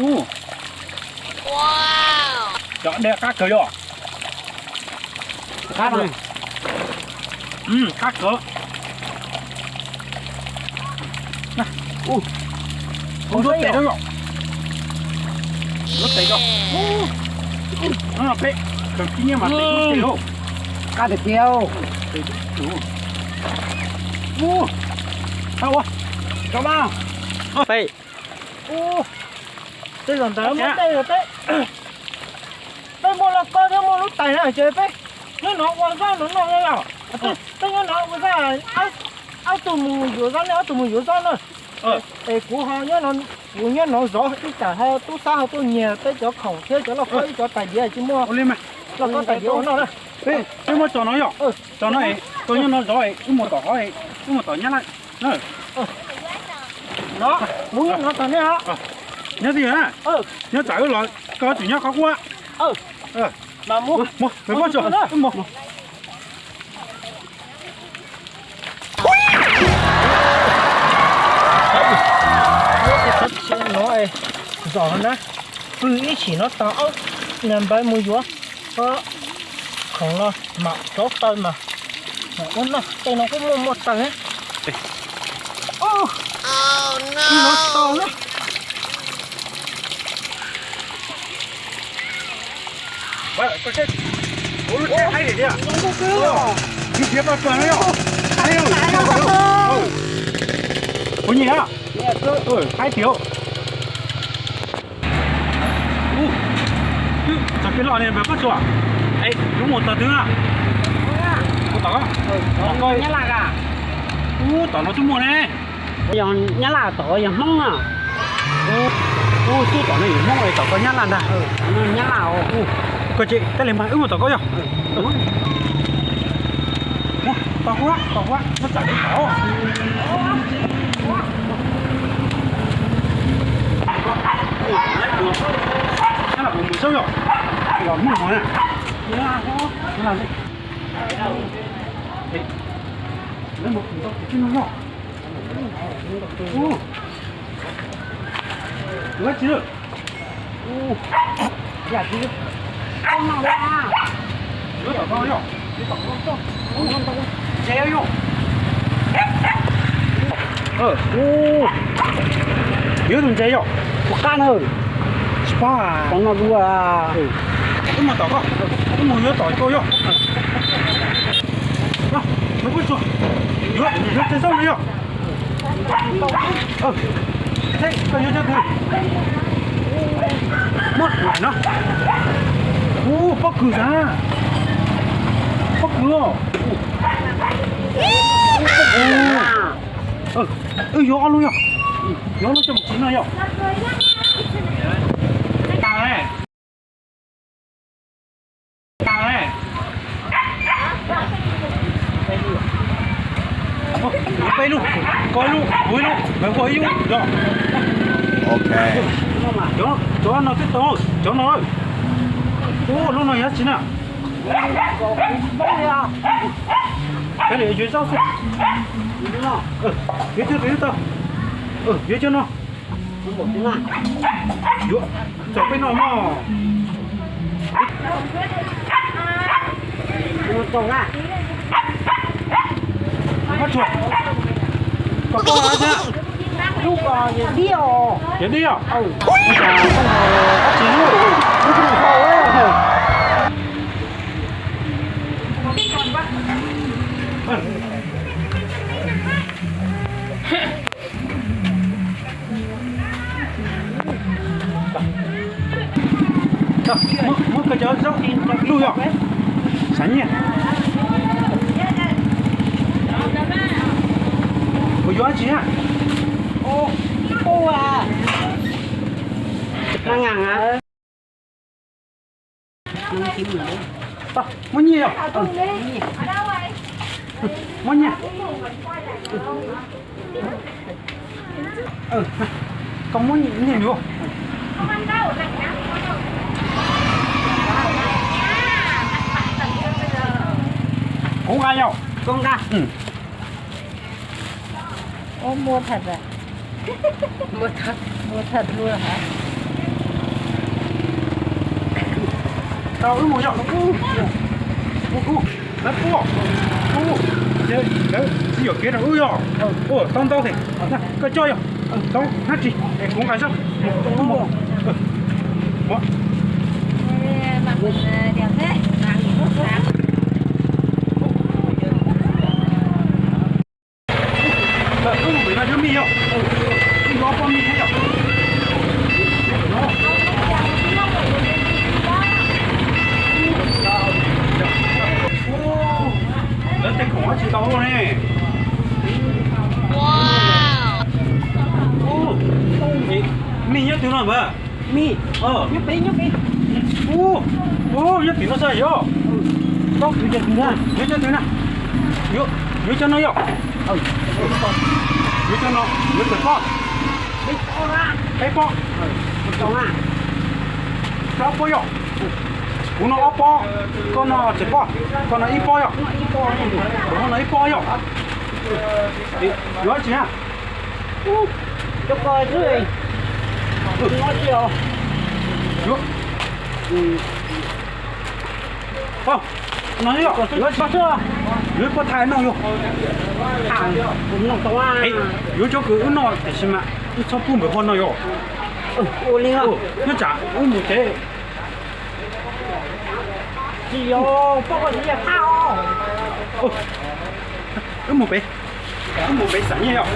Ub, cov dej qab kawg yog. Qab no. Qab kawg. Ub, lub tes yog. Lub tes yog. Peb kawg kib nyiab mas tes lub tes. Qab tiag tiag. Ub, qab ua. Cov mas. Peb. Ub, tej zaum ntawd muaj dej, peb, peb muaj lauj kaub thiab muaj lub tais na ces peb nyob no ua zaub no noj los. Peb nyob no ua zaub, ob tug mus yuav zaub, nej ob tug mus yuav zaub na. Es kuv ho, kuv nyob no zov ib tsam ho tub sab ho tuaj nyiag peb cov khoom thiab cov lauj kaub ib cov tais diav tsis muaj lauj kaub tais diav ua noj na. Peb muab tso no yog, tso no es koj nyob no zov es wb mus tom qhov, wb mus tom Nyab Laj. No, mus nyob no tom nej. Nyob twj ywm na, nyob tsam wb los koj tsum nyob qhov qub. Mas mus, mus, mus. No zom na, pw ib chim no tau ob niag npawg mus yuav khoom los mam rauv taws mas mam ua noj, tej no kuj muaj muaj taws. Ib lub tau na. Kuv lub tsheb haib tiag tiag. Kuv tiav paj tsuag no yog. Kuv nyiam. Haib tiag. Txog kev los ne npawg Paj Tsuag. Es yuav mus tom twg na? Mus tom ko. Ub, tom no twb muaj ne. Yog Nyab Laj tom yog Hmoob na. Ub, xub tom no yog Hmoob es tom ko Nyab Laj ntag. Nyab Laj. Koj ces tab li mas wb mus tom ko yog. Mus tom ko, tom ko, no tsam li tom. Nyab Laj mus saib yog, los Hmoob hov na. Nyab Laj, Nyab Laj. Lawv mus ntau tus tib no yog. Tus dab tsi lawm? Yuav tom ko yog. Ntses yog. Yuav tus ntses yog. Tus qab na. Tsis paub. Tom no dua. Wb mus tom ko, wb mus yuav tom ko yog. Yuav, yuav tes zaub no yog. Koj yuav cov twg? Muab no. Ub, pob kws xav. Pob kws os. Wb yuav ob lub yog. Yuav ob lub coj mus txiv no yog. Peb lub, koj ib lub, kuv ib lub, nkawd ua ib lub yog. Cov no twb tau, cov no. Ub, lub no yog dab tsi na? Kav liam yuav zaub xwb. Yuav cov twg tau? Yuav cov no. Yuav txog peb no mog. Koj tsuag. Koj koj hab. Yog dib os. Ua cas koj ho dab tsi lub? Muab koj cov zaub luj yog. Xav nyiaj. Kuv yuav dab tsi na? Muab nyiaj yog. Muab nyiaj. Koj muab nyiaj nws. Kuv nqa yog. Koj nqa. Ua muaj tham. Muaj thaj dlua hab. Tau wb mus yog. Ub, ub, lawv puab. Ub, ces lawv tsis yuam kev rau wb yog. Ua tau ntau ces koj coj yog. Tau hnab ris es kuv nqa zog. Wb mus pem no yuav mij yog. Wb yuav ob pob mij thiab yog. Lawv tej khoom tsis tau luaj ne. Mij nyob twg no npawg? Nyob pem, nyob pem. Ub, nyob tim no xwb yog. Yuav cov twg na? Yuav, yuav cov no yog. Yuav cov no, yuav tawm pob. Peb pob. Plaub pob yog. Kuv no ob pob, koj no tawm pob, koj no ib pob yog. Koj no ib pob yog. Yuav tsis na? Yuav pob thaiv noj yog. Yuav cov kws wb noj tiam sis mas wb txhob pub npawg Huab noj yog. Nyob tsam wb mus tsev. Wb mus pem, wb mus pem xam nyiaj yog.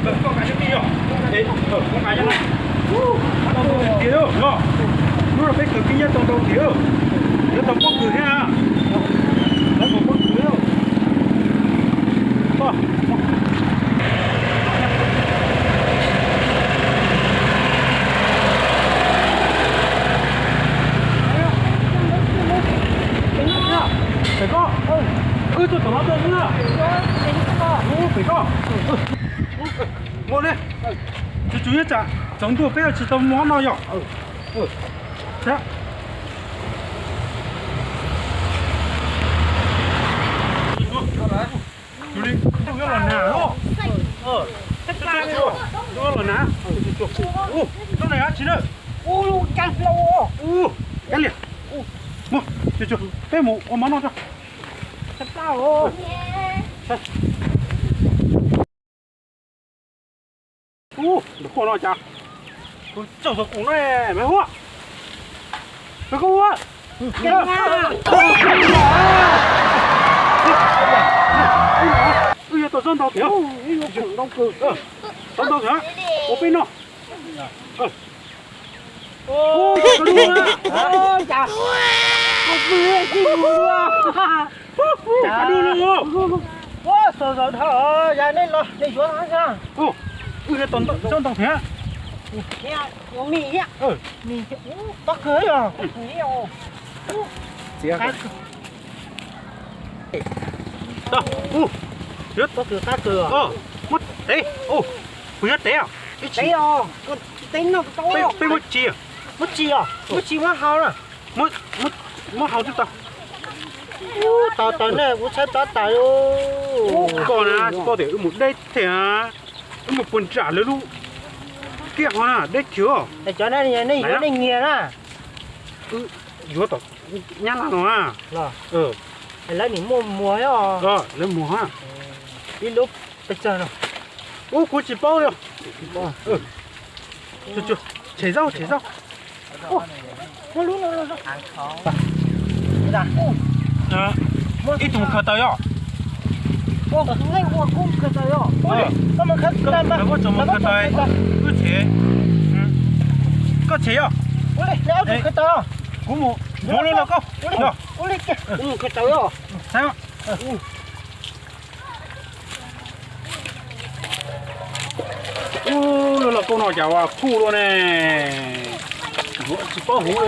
Koj nqa cov mij yog. Koj nqa cov no. Tiag yog. Hnub no peb khaws khib nyiab tau ntau tiag. Yuav tau pob kws thiab na. Lawv mus pob kws. Pem koj, wb tuaj tom no tuaj xwb na. Pem koj. Muaj ne, tsuas tsuas nyob tsam tsaus ntuj peb tsis tau muab noj yog. Ntuj yuav los nag los. Ntuj yuav los nag. Ub, tsob no yog dab tsi na? Ub, kab liam. Mus, peb mus ua mov noj tso. Ub, npawg Huab no cas kuv tsaug txog kuv no, me Huab. Npawg Huab, wb yuav tau zaub ntau tiag. Zaub ntau tiag, ua peb noj. Wb yuav tau zaub ntau thiab. Pob kws yog. Muab tev, kuv yuav tev os. Peb muab tsis, muab tsis os, muab tsis muab hau na. Muab hau twb tau. Tau tau ne, kuv txhawb tau tas. Koj na tsis paub tias wb mus deb thiab, wb mus puag nram lawv lub kiab qhov na, deb chwv. Cov nej yuav nej nyiag na. Yuav tom nyab laj no na. Lawv nim muaj muag, lawv muag. Ib lub pes tsawg no. Ub, kuv tsis paub li. Tshem zaub, tshem zaub. Ib tug mus khaws taws yog. Lawv muab tso mus khaws taws, wb tshem. Koj tshem yog. Kuv mus ntxuav lub lauj kaub. Kuv mus khaws taws yog. Ub, lub lauj kaub no cas ua khuj luaj ne. Tsis paub huv li.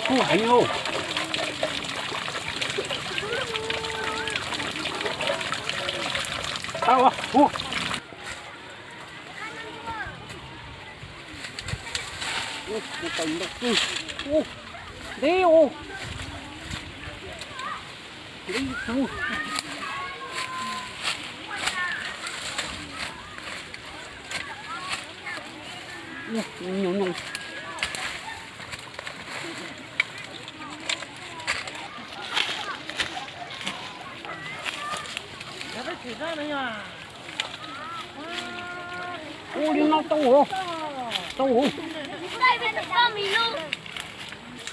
Kub heev lauj. Huv. Ua, ua, ua, ntau kawg. Ua, ntau, ua. Ntau, ua. Ua, nyoos nyoos. Ua li no tau os. Tau os.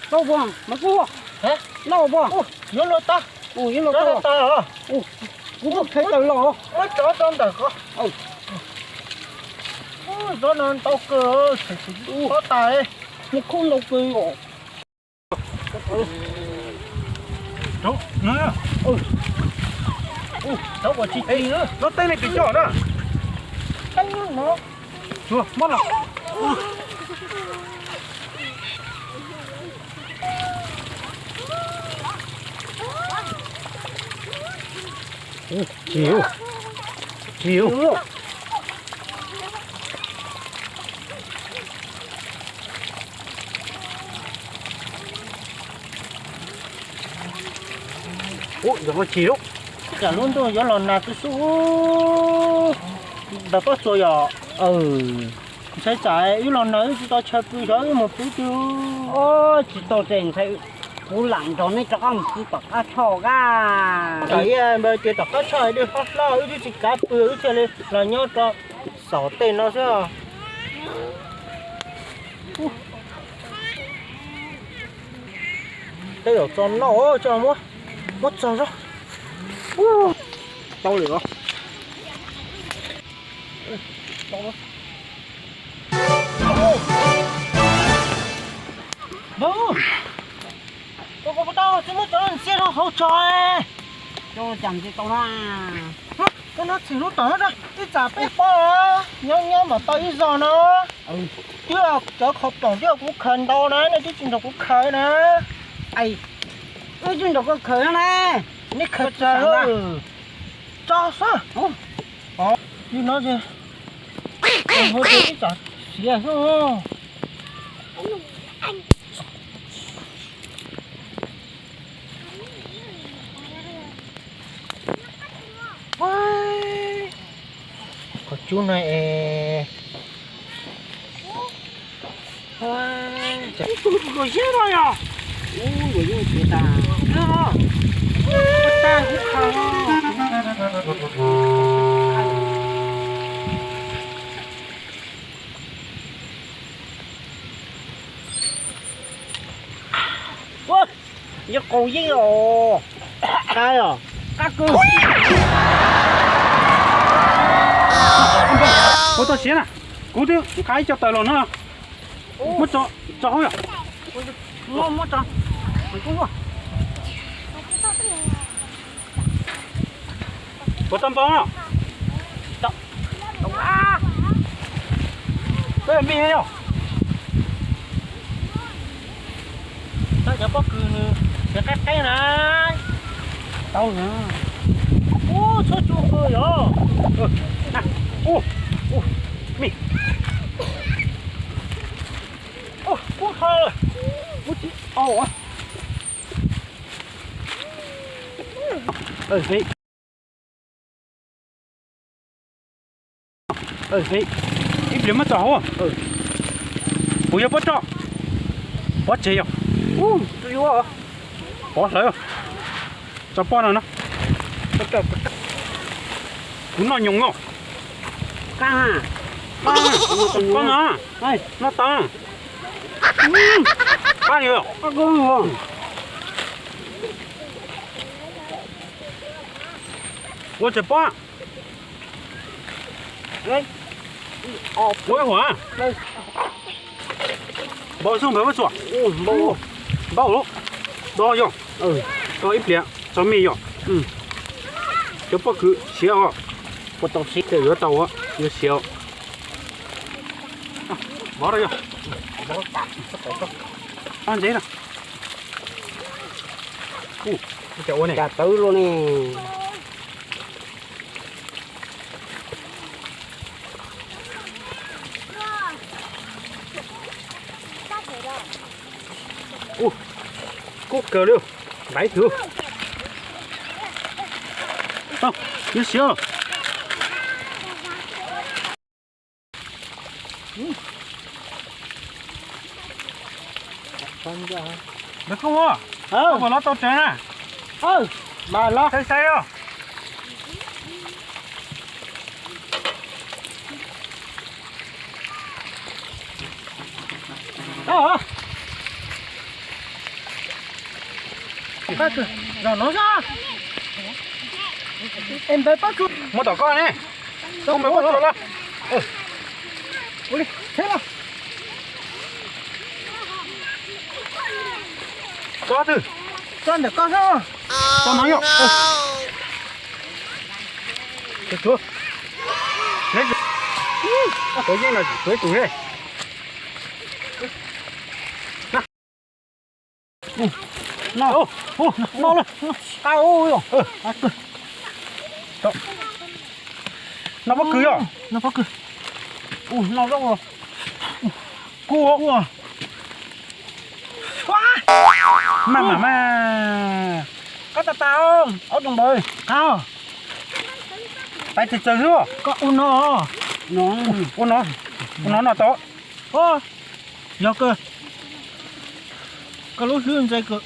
Tau pom mas kuj. Hab? Noj pom. Ua, yuav luag tag. Ua, yuav luag tag. Tag os. Ua, kuv kuj khaws tawm los. Muab tso rau ntawm ko. Ua, zov no ntau kawg, tsis txhob tas. Mus khub ntau kawg os. Rau, no. Ua, rau ua tsis tsis. Lub teb ne pes coj na. Tsuag, muab los. Ua, tsis, tsis. Ua, yog no tsis. Tsam lub ntuj yuav los nag twb xub ntawm pob tsuas yom. Ntshai tsam wb los nag wb tsis tau chaw pw xyov wb mus pw twg. Tsis tau ces ntshai kuv lam nrog neb rov qab mus pw tom qab tshoj kab. Tom ib npawg ces tom qab tshoj dej hlob hlob wb twb tsis kav pw wb thiaj li los nyob rau saum tej no xwb. Tej zaum txo noj, muab txog zog. Tau lawm os. Npawg, koj puas tau tsis muab cov ntxiab rau hauv tso? Cov cas ntxiab tau na? Koj no txhim lub tom na, ib tsam peb pob nyob nyob mam tau ib zaug no. Twb cov khaws ploom twb kuv khaws ntau na, nej twb tsis nrog kuv khaws na. Wb twb nrog koj khaws na. Nej khaws tsawg? Tso xwb. Li no ces ib tsam siav xwb. Qhov cub no es, ua, tus no kuv khaws siab no yog. Ua, kuv yeej siav tas. Ua, tag kuv khaws. Ua, yog qaus yeej os. Qab os, qab kawg. Ua tau siav na, kuv twb nqa ib co taws los no. Muab tso hauv yom. Puas tau npau no? Peb me yog. Tab cov pob kws nws siav qeb qeb na. Tau na. Ub, txhob tsu kawg yog. Ub, ub, me. Ub, kub dhau. Ub, tsis au. Ib pliag muab tso hauv. Kuv yuav pob tso, pob tsev yog, pob hlawv, tso pob no no. Kuv noj nyoos os. Pob no, noj tau. Qab li. Ua tsev pob. Ua ib huam. Npau xwb npawg Vaj Xua. Npau lawm. Do yog. Do ib pliag tso me yog. Cov pob kws siav os. Puas tau siav? Yuav tau, yuav siav. Vov rau yog. Ntsev na. Cas tawv luaj ne. Ub, kub kawg li, vaiv twg. Ub siab. Npawg Koob, koj puas lov tau tsawv na? Mas lov. Saib saib os. Muab tom koj ne. Koj npawg Pob Tsuas los. Tso twg? Tso ntawm koj xwb. Tso no yom. Tuav yeej no tsis tuav ib tug ne. No, no, no pob kws yom. No pob kws. Ub, no zoo. Kub, kub. Mas mas mas. Qab tas tas, ob tug npawg. Qab. Tais txawv txawv xwb. Koj ua no. Ua no, ua no no tau. Yog kawg. Koj lub hlwb ntse kawg.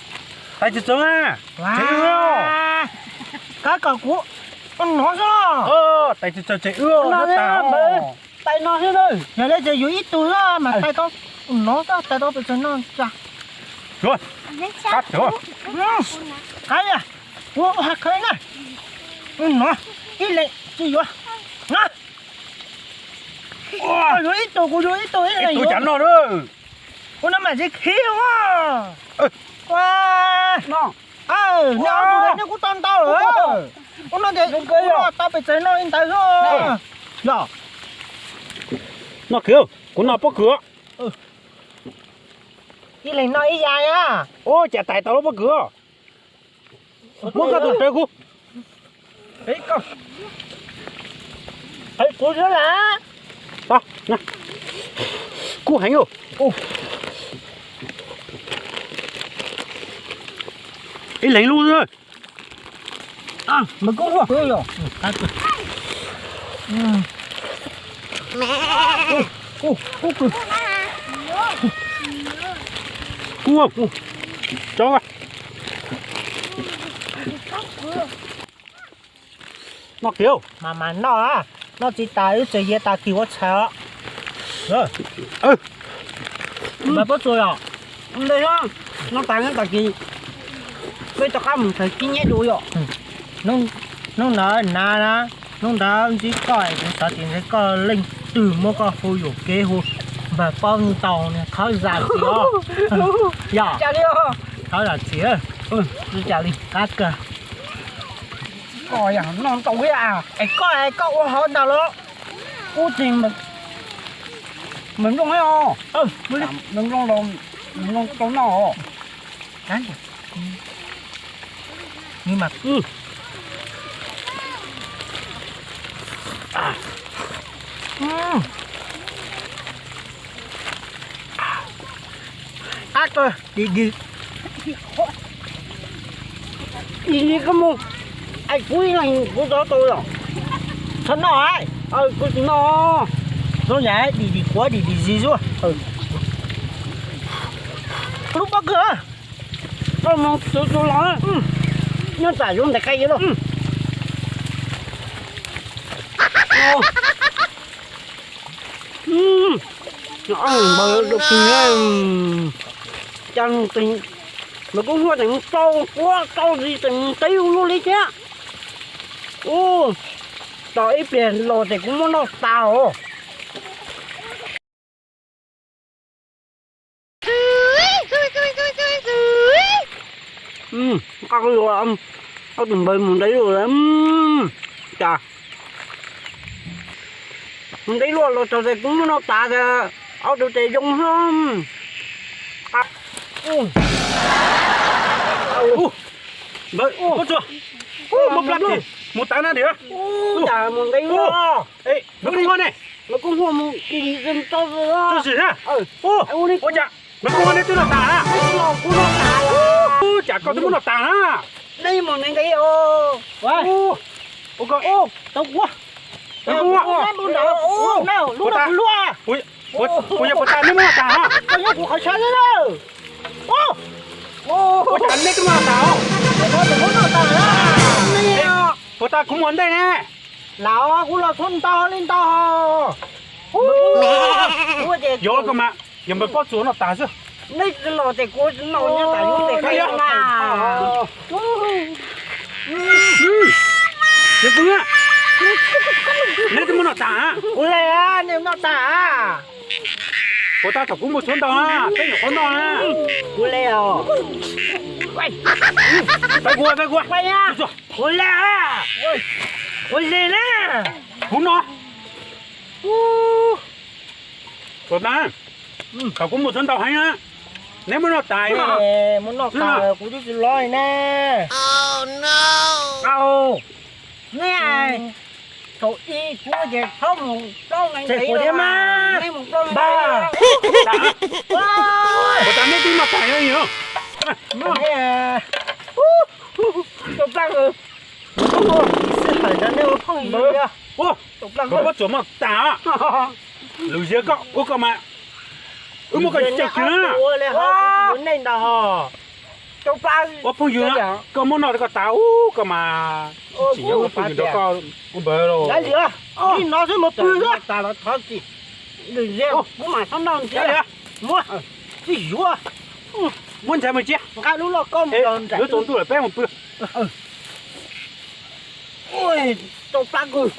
Tais txawv txawv na. Kab kom kuv ua no xwb. Tais txawv txawv ces wb ua no. Tais no xwb na. Yog li ces yuav ib tug xwb mas tais tau ua no xwb, tais tau pes tsawg no tsa. Qab txawv. Qab, ua ha khawv na. Ua no, ib leeg tsis yuav. Koj yuav ib tug, kuv yuav ib tug, ib leeg yuav. Ua no mas tsis khib ua. Ua, no, nej ob tug nej kuj tau ntau lawm. Ua no ces kuv tau pes tsawg no li ntawd xwb. Yog. No kiag, kuv no pob kws. Ib leeg no ib yam. Ua cas tais tau lub pob kws. Muab koj tus rawv kuv. Kuv xwb las. Kub heev. Ib leeg lub xwb. Npawg Koob, kub, kub, tso. Noj kiag. Mas mas noj, noj tsis tas wb tseem yav tag kis ua tshais os. Npawg Pob Tsuas yom, ntej noj tas nyob tag kis peb rov qab mus txhais kib nyeb dua yom. Hnub ntawd na, hnub ntawd ntsib koj es kuv xav tias ntshe koj leej twg muab koj hu yuam kev hu npawg Pob Ntxoog niag thawb zam txiv os. Yog, thawb zam txiv, cas li qab kawg. Koj noj ntau thiab, es koj, koj ua hauv ntawd los ub tsis npawg Nplooj os, npawg Nplooj los, npawg Nplooj tau noj os. Ab, dig dig, dig dig koj mus, es kuv ib leeg kuv tau tus los. Txhob noj, kuv tsis noj. Zoo yam dig dig quav dig dig zis zuaj. Lub pob kws, koj mus tus tus los, nyob tsam yuav ntes qe los. Npawg rau kis, cas npawg Koob Huab tseem tau quav tau zis tseem teb ua luaj li thiab. Ua, tos ib pliag los ces kuv muab noj tas os. Ob tug npawg mus ntev luaj lawm, cas mus ntev luaj los txog ces kuv muab noj tas ces ob tug ces zoo hlob. Npawg, ua tsuag, muab plab tim mus tav na diam. Cas mus ntev luaj. Npawg Koob Huab ne, npawg Koob Huab mus tim tim tau tau sim na. Ua cas Npawg Kub, neb twb noj tas na? Cas koj twb muab noj tas na? Neb mus ntev ntev os. Ua, tau ua. Kuv yog puas tas neb muab noj tas na? Ua cas neb twb muab noj tas os? Puas tas kuv mus ua ntej ne? Lam kuv los tshuav ntau li ntau. Yog koj mas, yog npawg Pob Tsuas noj tas xwb. Neb los ces kuv noj nyob tas yus tes. Neb twb muab noj tas? Kuv le, neb noj tas. Puas tas thaum kuv mus tshuav ntau, peb nyuam qhuav noj na. Kuv le os. Peb kuv, peb kuv. Kuv le, kuv le na. Kuv noj. Puas tas, thaum kuv mus tshuav ntau heev na, neb muab noj tas. Muab noj tas kuv twb tsis los ne. Neb, thaum ib kuv ces txhob mus plaub nqe nqe thiab mas, neb mus plaub nqe. Puas tas neb twb noj tas yog? Tau plab, xib hawm nrog neb ua phooj ywg. Npawg Pob Tsuas muab tas. Lus ziag koj ua koj mas, wb muab koj cawm kiag na. Ua phooj ywg na, koj muab noj rau koj tas ub koj mas tsis tsim nyog ua phooj ywg rau koj ua npawg lauj. Li no xwb mus pw xwb. Lus ziag kuv mas txhob noj ntxiv. Muab, tsis yuav. Muab ntxhais mus cia. Nqa lub lauj kaub mus, yuav tsaus ntuj lawm peb mus pw. Tau plab kawg.